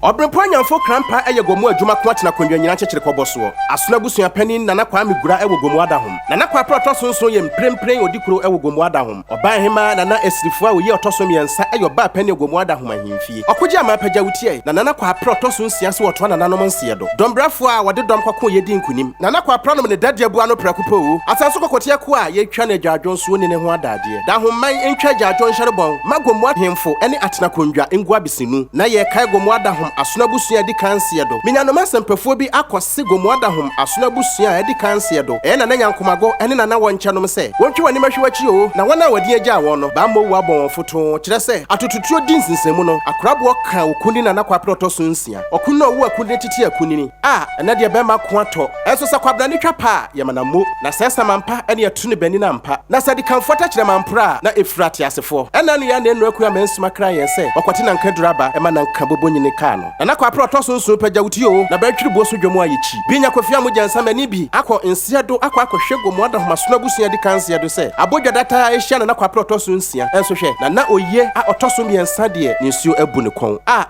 Ɔberempɔn Anyamfo Krampah yɛ Gomu adwuma ko atena kondwa nyina nkyekyere kɔbɔ soɔ. Asono abusua panin Nana Kwame Gura wɔ Gomu Adahom. Nana Kwapra ɔtɔ so nson yɛ mprempren odikuro wɔ Gomu Adahom. Ɔbaahemaa Nana Asirifoɔ a oyi a ɔtɔ so mmiɛnsa yɛ ɔbaa panin wɔ Gomu Adahom ahemfie. Ɔkogye aman pagya wo tiae. Na Nana Kwapra ɔtɔ so nsia nso wɔtoa nananom nseɛ do. Dɔmbrafoɔ a wɔde dɔm kɔkoeɛ dii nkunim. Nana Kwapra nom ne dadeɛ bua no prɛko pɛ oo. Asanso kɔkɔte akuo a yɛtwa no agyaadwo nso ɔnni ne ho adagyeɛ. Dahomman ntwa agyaadwo nhyɛre bɔn ma Gomu ahemfo ne atena kondwa ngu abesinu. Na yɛrekae Gomu Adahom asono abusua a adi kan nseɛ do. Menyanom asɛmpɛfoɔ bi akɔ se Gomu Adahom asono abusua a adi kan nseɛ do. Ɛyɛ Nana Nyankomago ne Nana Wɔnkyɛnom sɛ wɔntwe wɔn anim ahwɛ w'akyi oo, na wɔn a wɔn agyaa wɔn no, bammɔ wu abɔ wɔn fotoo. Kyerɛ sɛ, atototuo di nsensɛnmu no, akoraboɔ ka okunini Nana Kwapere ɔtɔ so nsia. Ɔkunini a ɔwoo akunini tete akunini. A, ɛnɛ deɛ bɛrima ko atɔ. Nso sɛ kwabrane twa pa a, yɛma no ammo. Na sɛ ɛsam ampa ne ɛto ne banin ampa. Na sɛ adikanfoɔ tɛkyerɛma ampora a, na ɛfiri ateasefoɔ. Ɛnna ano yi ara na Enu Akua Mansuma kraa yɛn sɛ ɔkɔte nanka aduru aba ma nanka bobonyini kaa no. Nana Kwapere ɔtɔ so nson pagya wo ti oo, na bɛtwere buo so dwom a yɛkyi. Bi nya Kofi Amogya nsamani bi akɔ nseɛ do akɔ akɔhwɛ Gomoa Dahomasono abusua adikan nseɛ do sɛ abodwa data a ɛhyia Nana Kwapere ɔtɔ so nsia. Nso hwɛ, Nana Oye a ɔtɔ so mmiɛnsa deɛ ne nsuo abu ne kɔn a.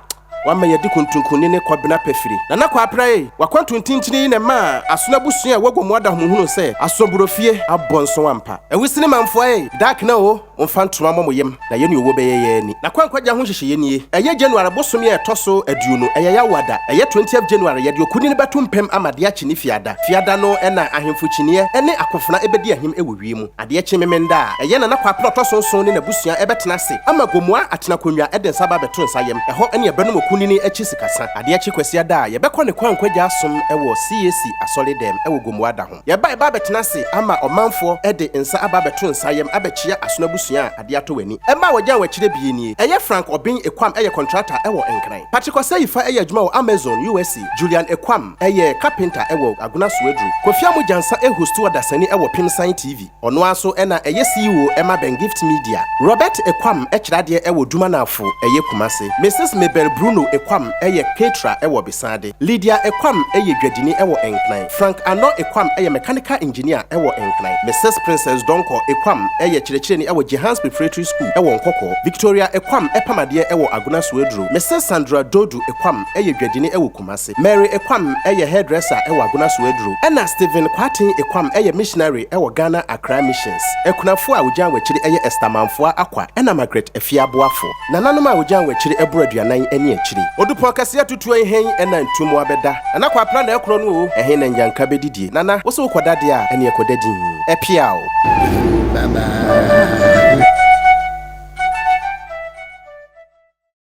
Wama yɛadi kuntunkunni ne Kwabena Pafiri. Nana Kwaapra ei, w'akwantu ntintini yi na ɛmaa Asono abusua a ɛwɔ Gomoa Dahom hunuu sɛ Asoborofie abɔ nso ampa. Awusini manfoa ei, dark na o, momfa ntoma mmɔ mo yam na yɛne owuo bɛyɛ yɛn ani. N'akwankwagya ho nhyehyɛeɛ nie, Ɛyɛ January bosome a ɛtɔ so aduonu, ɛyɛ Yawoada. Ɛyɛ twentieth January, yɛde okunini bɛto mpam ama adeɛ akye ne Fiada. Fiada no na ahemfo kyiniiɛ ne akofena bɛdi ahim wɔ wiem. Adeɛ kye Memenda a, ɛyɛ Nana Kwapena ɔtɔ so nson ne n'abusua bɛtena ase ama Gomoa atena akonnwa de nsa aba abɛto nsa yam. Ɛhɔ ne ɛbɛnom okunini akyi sikasa. Adeɛ kye Kwasiada a, yɛbɛkɔ ne Kwankwagya asom wɔ CAC Asɔredɛm wɔ Gomoa da ho. Yɛba yɛba abɛtena ase ama ɔmanfoɔ de nsa aba abɛto nsa yam abɛkyea asono abusua a adeɛ atɔ w'ani. Mma a wɔgyaa wɔn akyire bie nie. Ɛyɛ Frank Obeng Ekwam yɛ kɔntrata wɔ Nkran. Patrick Osei-Fa yɛ adwuma wɔ Amazon, USA. Julian Ekwam. Yɛ carpenter wɔ Agona Soaduru. Kofi Amu Gyansa hostu ɔdasani wɔ Pimsan TV. Ɔno ara nso na ɛyɛ CEO ma Ben Gift Media. Robert Ekwam kyerɛ adeɛ wɔ Dumanafo ɛyɛ Kumasi. Mrs Mabel Bruno Ekwam yɛ caterer wɔ Besade. Lydia Ekwam yɛ dwadini wɔ Nkran. Frank Anor Ekwam yɛ mechanical engineer wɔ Nkran. Mrs Princess Donkor Ekwam yɛ kyerɛkyerɛni wɔ Jehans Preparatory School wɔ Nkɔkɔɔ. Victoria Ekwam pam adeɛ wɔ Agona Soaduro. Mrs Sandra Dodu Ekwam yɛ dwadini wɔ Kumasi. Mary Ekwam yɛ hairdresser wɔ Agona Soaduro. Ɛna Stephen Kwarteng Ekwam yɛ missionary wɔ Ghana Accra Missions. Akunafo a wogyaa wɔn akyiri yɛ Esther Manfoa Akwa ɛna Margaret Afia Boafo. Nananom a wogyaa wɔn akyiri boro 40 ne akyiri. Odupɔn kɛseɛ atutuo yi hen na ntummoa bɛda? Nana Kwapra na ɛkorɔ no oo, ɛhe na nnyanka bɛdidie? Nana, wo se wokɔda deɛ a, ɛneɛ kɔda dinn. Ɛpeaw!